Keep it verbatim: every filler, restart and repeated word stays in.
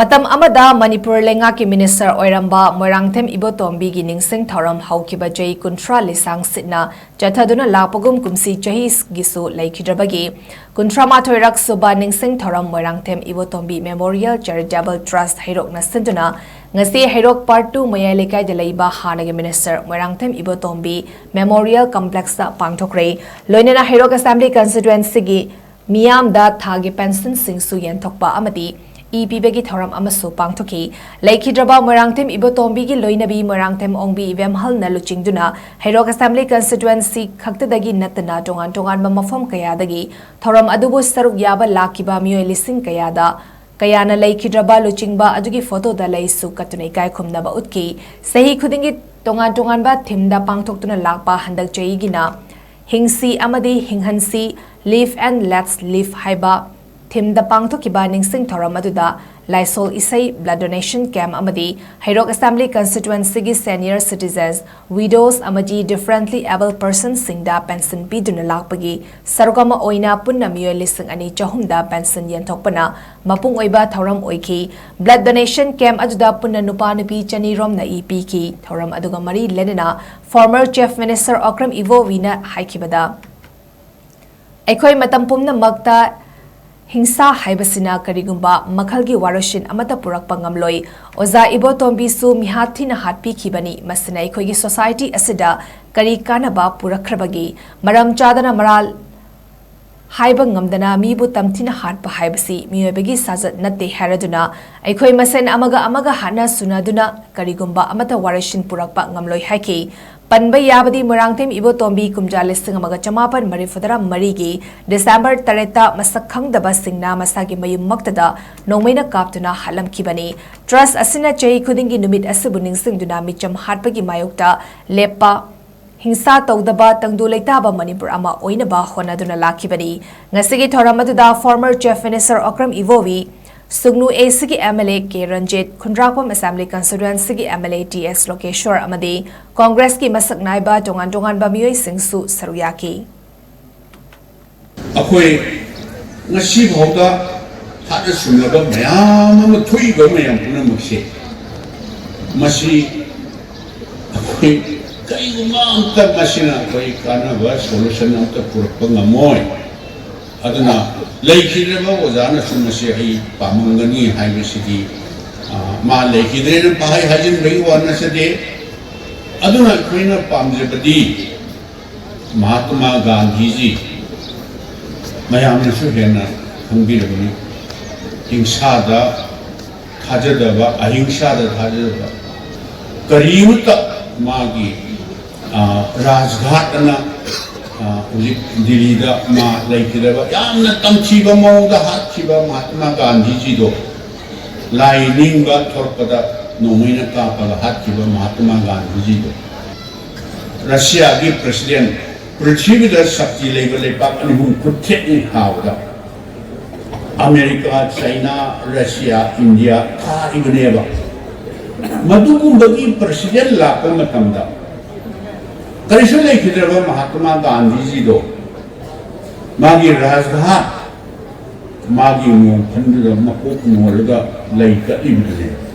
ꯃꯇꯝ ꯑꯃꯗ ꯃꯅꯤꯄꯨꯔ ꯂꯩꯉꯥꯛꯀꯤ ꯃꯤꯅꯤꯁꯇꯔ ꯑꯣꯏꯔꯝꯕ ꯃꯣꯏꯔꯥꯡꯊꯦꯝ ꯏꯕꯣꯇꯣꯝꯕꯤꯒꯤ ꯅꯤꯡꯁꯤꯡ ꯊꯧꯔꯝ ꯍꯧꯈꯤꯕ ꯆꯍꯤ ꯀꯨꯟꯊ꯭ꯔꯥ ꯂꯤꯁꯥꯡ ꯁꯤꯠꯅ ꯆꯠꯊꯗꯨꯅ ꯂꯥꯛꯄꯒꯨꯝ ꯀꯨꯝꯁꯤ ꯆꯍꯤꯒꯤꯁꯨ ꯂꯩꯈꯤꯗ꯭ꯔꯕꯒꯤ ꯀꯨꯟꯊ꯭ꯔꯥ ꯃꯥꯊꯣꯏꯔꯛ ꯁꯨꯕ ꯅꯤꯡꯁꯤꯡ ꯊꯧꯔꯝ ꯃꯣꯏꯔꯥꯡꯊꯦꯝ ꯏꯕꯣꯇꯣꯝꯕꯤ ꯃꯦꯃꯣꯔꯤꯌꯦꯜ ꯆꯦꯔꯤꯇꯦꯕꯜ ꯇ꯭ꯔꯁꯠ ꯍꯩꯔꯣꯛꯅ ꯁꯤꯟꯗꯨꯅ ꯉꯁꯤ ꯍꯩꯔꯣꯛ ꯄꯥꯔꯠ ꯇꯨ ꯃꯌꯥꯏ ꯂꯩꯀꯥꯏꯗ ꯂꯩꯕ ꯍꯥꯟꯅꯒꯤ ꯃꯤꯅꯤꯁꯇꯔ ꯃꯣꯏꯔꯥꯡꯊꯦꯝ ꯏꯕꯣꯇꯣꯝꯕꯤ ꯃꯦꯃꯣꯔꯤꯌꯦꯜ ꯀꯝꯄ꯭ꯂꯦꯛꯁꯇ ꯄꯥꯡꯊꯣꯛꯈ꯭ꯔꯦ꯫ ꯂꯣꯏꯅꯅ ꯍꯩꯔꯣꯛ ꯑꯦꯁꯦꯝꯕ꯭ꯂꯤ ꯀꯟꯁꯇꯤꯇ꯭ꯋꯦꯟꯁꯤꯒꯤ ꯃꯤꯌꯥꯝꯗ ꯊꯥꯒꯤ ꯄꯦꯟꯁꯟꯁꯤꯡꯁꯨ ꯌꯦꯟꯊꯣꯛꯄ ꯑꯃꯗꯤ ꯏ ꯄꯤꯕꯒꯤ ꯊꯧꯔꯝ ꯑꯃꯁꯨ ꯄꯥꯡꯊꯣꯛꯈꯤ꯫ ꯂꯩꯈꯤꯗ꯭ꯔꯕ ꯃꯣꯏꯔꯥꯡꯊꯦꯝ ꯏꯕꯣꯇꯣꯝꯕꯤꯒꯤ ꯂꯣꯏꯅꯕꯤ ꯃꯣꯏꯔꯥꯡꯊꯦꯝ ꯑꯣꯡꯕꯤ ꯏꯕꯦꯝꯍꯜꯅ ꯂꯨꯆꯤꯡꯗꯨꯅ ꯍꯩꯔꯣꯛ ꯑꯦꯁꯦꯝꯕ꯭ꯂꯤ ꯀꯟꯁꯇꯤꯇ꯭ꯋꯦꯟꯁꯤ ꯈꯛꯇꯗꯒꯤ ꯅꯠꯇꯅ ꯇꯣꯉꯥꯟ ꯇꯣꯉꯥꯟꯕ ꯃꯐꯝ ꯀꯌꯥꯗꯒꯤ ꯊꯧꯔꯝ ꯑꯗꯨꯕꯨ ꯁꯔꯨꯛ ꯌꯥꯕ ꯂꯥꯛꯈꯤꯕ ꯃꯤꯑꯣꯏ ꯂꯤꯁꯤꯡ ꯀꯌꯥꯗ ꯀꯌꯥꯅ ꯂꯩꯈꯤꯗ꯭ꯔꯕ ꯂꯨꯆꯤꯡꯕ ꯑꯗꯨꯒꯤ ꯐꯣꯇꯣꯗ ꯂꯩꯁꯨ ꯀꯠꯇꯨꯅ ꯏꯀꯥꯏ ꯈꯨꯝꯅꯕ ꯎꯠꯈꯤ꯫ ꯆꯍꯤ ꯈꯨꯗꯤꯡꯒꯤ ꯇꯣꯉꯥꯟ ꯇꯣꯉꯥꯟꯕ ꯊꯤꯝꯗ ꯄꯥꯡꯊꯣꯛꯇꯨꯅ ꯂꯥꯛꯄ ꯍꯟꯗꯛ ꯆꯍꯤꯒꯤꯅ ꯍꯤꯡꯁꯤ ꯑꯃꯗꯤ ꯍꯤꯡꯍꯟꯁꯤ, Live and Let's Live ꯍꯥꯏꯕ ꯊꯤꯝꯗ ꯄꯥꯡꯊꯣꯛꯈꯤꯕ ꯅꯤꯡꯁꯤꯡ ꯊꯧꯔꯝ ꯑꯗꯨꯗ ꯂꯥꯏꯁꯣꯜ ꯏꯁꯩ, ꯕ꯭ꯂꯗ ꯗꯣꯅꯦꯁꯟ ꯀꯦꯝꯞ ꯑꯃꯗꯤ ꯍꯩꯔꯣꯛ ꯑꯦꯁꯦꯝꯕ꯭ꯂꯤ ꯀꯟꯁꯇꯤꯇ꯭ꯋꯦꯟꯁꯤꯒꯤ ꯁꯦꯅꯤꯌꯔ ꯁꯤꯇꯤꯖꯟꯁ, ꯋꯤꯗꯣꯁ ꯑꯃꯗꯤ ꯗꯤꯐꯔꯦꯟꯠꯂꯤ ꯑꯦꯕꯜ ꯄꯔꯁꯟꯁꯤꯡꯗ ꯄꯦꯟꯁꯟ ꯄꯤꯗꯨꯅ ꯂꯥꯛꯄꯒꯤ ꯁꯔꯨꯛ ꯑꯃ ꯑꯣꯏꯅ ꯄꯨꯟꯅ ꯃꯤꯑꯣꯏ ꯂꯤꯁꯤꯡ ꯑꯅꯤ ꯆꯍꯨꯝꯗ ꯄꯦꯟꯁꯟ ꯌꯦꯟꯊꯣꯛꯄꯅ ꯃꯄꯨꯡ ꯑꯣꯏꯕ ꯊꯧꯔꯝ ꯑꯣꯏꯈꯤ꯫ ꯕ꯭ꯂꯗ ꯗꯣꯅꯦꯁꯟ ꯀꯦꯝꯞ ꯑꯗꯨꯗ ꯄꯨꯟꯅ ꯅꯨꯄꯥ ꯅꯨꯄꯤ ꯆꯅꯤꯔꯣꯝꯅ ꯏ ꯄꯤꯈꯤ꯫ ꯊꯧꯔꯝ ꯑꯗꯨꯒ ꯃꯔꯤ ꯂꯩꯅꯅ ꯐꯣꯔꯃꯔ ꯆꯤꯐ ꯃꯤꯅꯤꯁꯇꯔ ꯑꯣꯀ꯭ꯔꯝ ꯏꯕꯣꯕꯤꯅ ꯍꯥꯏꯈꯤꯕꯗ, ꯑꯩꯈꯣꯏ ꯃꯇꯝ ꯄꯨꯝꯅꯃꯛꯇ ꯍꯤꯡꯁꯥ ꯍꯥꯏꯕꯁꯤꯅ ꯀꯔꯤꯒꯨꯝꯕ ꯃꯈꯜꯒꯤ ꯋꯥꯔꯣꯏꯁꯤꯟ ꯑꯃꯠꯇ ꯄꯨꯔꯛꯄ ꯉꯝꯂꯣꯏ꯫ ꯑꯣꯖꯥ ꯏꯕꯣꯇꯣꯝꯕꯤꯁꯨ ꯃꯤꯍꯥꯠ ꯊꯤꯅ ꯍꯥꯠꯄꯤꯈꯤꯕꯅꯤ꯫ ꯃꯁꯤꯅ ꯑꯩꯈꯣꯏꯒꯤ ꯁꯣꯁꯥꯏꯇꯤ ꯑꯁꯤꯗ ꯀꯔꯤ ꯀꯥꯟꯅꯕ ꯄꯨꯔꯛꯈ꯭ꯔꯕꯒꯦ? ꯃꯔꯝ ꯆꯥꯗꯅ ꯃꯔꯥꯜ ꯍꯥꯏꯕ ꯉꯝꯗꯅ ꯃꯤꯕꯨ ꯇꯝꯊꯤꯅ ꯍꯥꯠꯄ ꯍꯥꯏꯕꯁꯤ ꯃꯤꯑꯣꯏꯕꯒꯤ ꯁꯥꯖꯠ ꯅꯠꯇꯦ ꯍꯥꯏꯔꯗꯨꯅ ꯑꯩꯈꯣꯏ ꯃꯁꯦꯟ ꯑꯃꯒ ꯑꯃꯒ ꯍꯥꯠꯅ ꯁꯨꯅꯗꯨꯅ ꯀꯔꯤꯒꯨꯝꯕ ꯑꯃꯠꯇ ꯋꯥꯔꯣꯏꯁꯤꯟ ꯄꯨꯔꯛꯄ ꯉꯝꯂꯣꯏ ꯍꯥꯏꯈꯤ꯫ ꯄꯟꯕ ꯌꯥꯕꯗꯤ ꯃꯣꯏꯔꯥꯡꯊꯦꯝ ꯏꯕꯣꯇꯣꯝꯕꯤ ꯀꯨꯝꯖꯥ ꯂꯤꯁꯤꯡ ꯑꯃꯒ ꯆꯃꯥꯄꯟ ꯃꯔꯤꯐꯨꯇꯔꯥ ꯃꯔꯤꯒꯤ ꯗꯤꯁꯦꯝꯕꯔ ꯇꯔꯦꯠꯇ ꯃꯁꯛ ꯈꯪꯗꯕꯁꯤꯡꯅ ꯃꯁꯥꯒꯤ ꯃꯌꯨꯝꯃꯛꯇꯗ ꯅꯣꯡꯃꯩꯅ ꯀꯥꯞꯇꯨꯅ ꯍꯥꯠꯂꯝꯈꯤꯕꯅꯤ꯫ ꯇ꯭ꯔꯁꯠ ꯑꯁꯤꯅ ꯆꯍꯤ ꯈꯨꯗꯤꯡꯒꯤ ꯅꯨꯃꯤꯠ ꯑꯁꯤꯕꯨ ꯅꯤꯡꯁꯤꯡꯗꯨꯅ ꯃꯤꯆꯝ ꯍꯥꯠꯄꯒꯤ ꯃꯥꯌꯣꯛꯇ ꯂꯦꯞꯄ, ꯍꯤꯡꯁꯥ ꯇꯧꯗꯕ ꯇꯪꯗꯨ ꯂꯩꯇꯥꯕ ꯃꯅꯤꯄꯨꯔ ꯑꯃ ꯑꯣꯏꯅꯕ ꯍꯣꯠꯅꯗꯨꯅ ꯂꯥꯛꯈꯤꯕꯅꯤ꯫ ꯉꯁꯤꯒꯤ ꯊꯧꯔꯝ ꯑꯗꯨꯗ former chief minister Okram Ibobi, Sugnu ꯑꯦꯁꯤꯒꯤ M L A K Ranjit, Khundrakpam assembly ꯀꯟꯁꯇꯤꯇ꯭ꯋꯦꯟꯁꯤꯒꯤ M L A T S Lokeshwar ꯑꯃꯗꯤ ꯀꯣꯡꯒ꯭ꯔꯦꯁꯀꯤ ꯃꯁꯛ ꯅꯥꯏꯕ ꯇꯣꯉꯥꯟ ꯇꯣꯉꯥꯟꯕ ꯃꯤꯑꯣꯏꯁꯤꯡꯁꯨ ꯁꯔꯨꯛ ꯌꯥꯈꯤ꯫ ꯑꯩꯈꯣꯏ ꯉꯁꯤ ꯐꯥꯎꯗ ꯍꯥꯠꯅ ꯁꯨꯅꯕ ꯃꯌꯥꯝ ꯑꯃ ꯊꯣꯛꯏꯕ ꯃꯌꯥꯝ ꯄꯨꯝꯅꯃꯛꯁꯦ, ꯃꯁꯤ ꯑꯩꯈꯣꯏ ꯀꯔꯤꯒꯨꯝꯕ ꯑꯝꯇ ꯃꯁꯤꯅ ꯑꯩꯈꯣꯏ ꯀꯥꯟꯅꯕ solution ꯑꯝꯇ ꯄꯨꯔꯛꯄ ꯉꯝꯃꯣꯏ꯫ ꯑꯗꯨꯅ ꯂꯩꯈꯤꯗ꯭ꯔꯕ ꯑꯣꯖꯥꯅꯁꯨ ꯃꯁꯤ ꯑꯩ ꯄꯥꯝꯃꯝꯒꯅꯤ ꯍꯥꯏꯕꯁꯤꯗꯤ, ꯑ, ꯃꯥ ꯂꯩꯈꯤꯗ꯭ꯔꯦꯅ ꯄꯪꯍꯥꯏ ꯍꯥꯏꯖꯤꯟꯕꯒꯤ ꯋꯥ ꯅꯠꯆꯗꯦ꯫ ꯑꯗꯨꯅ ꯑꯩꯈꯣꯏꯅ ꯄꯥꯝꯖꯕꯗꯤ ꯃꯍꯥꯇꯃꯥ ꯒꯥꯟꯙꯤꯖꯤ ꯃꯌꯥꯝꯅꯁꯨ ꯍꯦꯟꯅ ꯈꯪꯕꯤꯔꯕꯅꯤ꯫ ꯍꯤꯡꯁꯥꯗ ꯊꯥꯖꯗꯕ, ꯑꯍꯤꯡꯁꯥꯗ ꯊꯥꯖꯗꯕ, ꯀꯔꯤꯃꯠꯇ ꯃꯥꯒꯤ, ꯑ, ꯔꯥꯖꯘꯥꯠ ꯑꯅ, ꯑ, ꯍꯧꯖꯤꯛ ꯗꯤꯜꯂꯤꯗ ꯃꯥ ꯂꯩꯈꯤꯗꯕ ꯌꯥꯝꯅ ꯇꯝꯊꯤꯕ ꯃꯑꯣꯡꯗ ꯍꯥꯠꯈꯤꯕ ꯃꯍꯥꯇꯃꯥ ꯒꯥꯟꯙꯤꯖꯤꯗꯣ, ꯂꯥꯏ ꯅꯤꯡꯕ ꯊꯣꯔꯛꯄꯗ ꯅꯣꯡꯃꯩꯅ ꯀꯥꯞꯄꯒ ꯍꯥꯠꯈꯤꯕ ꯃꯍꯥꯇꯃꯥ ꯒꯥꯟꯙꯤꯖꯤꯗꯣ, ꯔꯁꯤꯌꯥꯒꯤ president, ꯄ꯭ꯔꯤꯊꯤꯕꯤꯗ ꯁꯛꯇꯤ ꯂꯩꯕ ꯂꯩꯄꯥꯛ ꯑꯅꯤ ꯑꯍꯨꯝ ꯈꯨꯠ ꯊꯦꯛꯅꯤ ꯊꯥꯕꯗ ꯑꯃꯦꯔꯤꯀꯥ, ꯆꯩꯅꯥ, ꯔꯁꯤꯌꯥ, ꯏꯟꯗꯤꯌꯥ ꯊꯥꯔꯤꯕꯅꯦꯕ꯫ ꯃꯗꯨꯒꯨꯝꯕꯒꯤ president ꯂꯥꯛꯄ ꯃꯇꯝꯗ ꯀꯔꯤꯁꯨ ꯂꯩꯈꯤꯗ꯭ꯔꯕ ꯃꯍꯥꯇꯃꯥ ꯒꯥꯟꯙꯤꯖꯤꯗꯣ ꯃꯥꯒꯤ ꯔꯥꯖꯘꯥꯠ, ꯃꯥꯒꯤ ꯃꯣꯡꯐꯝꯗꯨꯗ ꯃꯀꯣꯛ ꯅꯣꯜꯂꯒ ꯂꯩ ꯀꯠꯂꯤꯕꯗꯨꯅꯦ꯫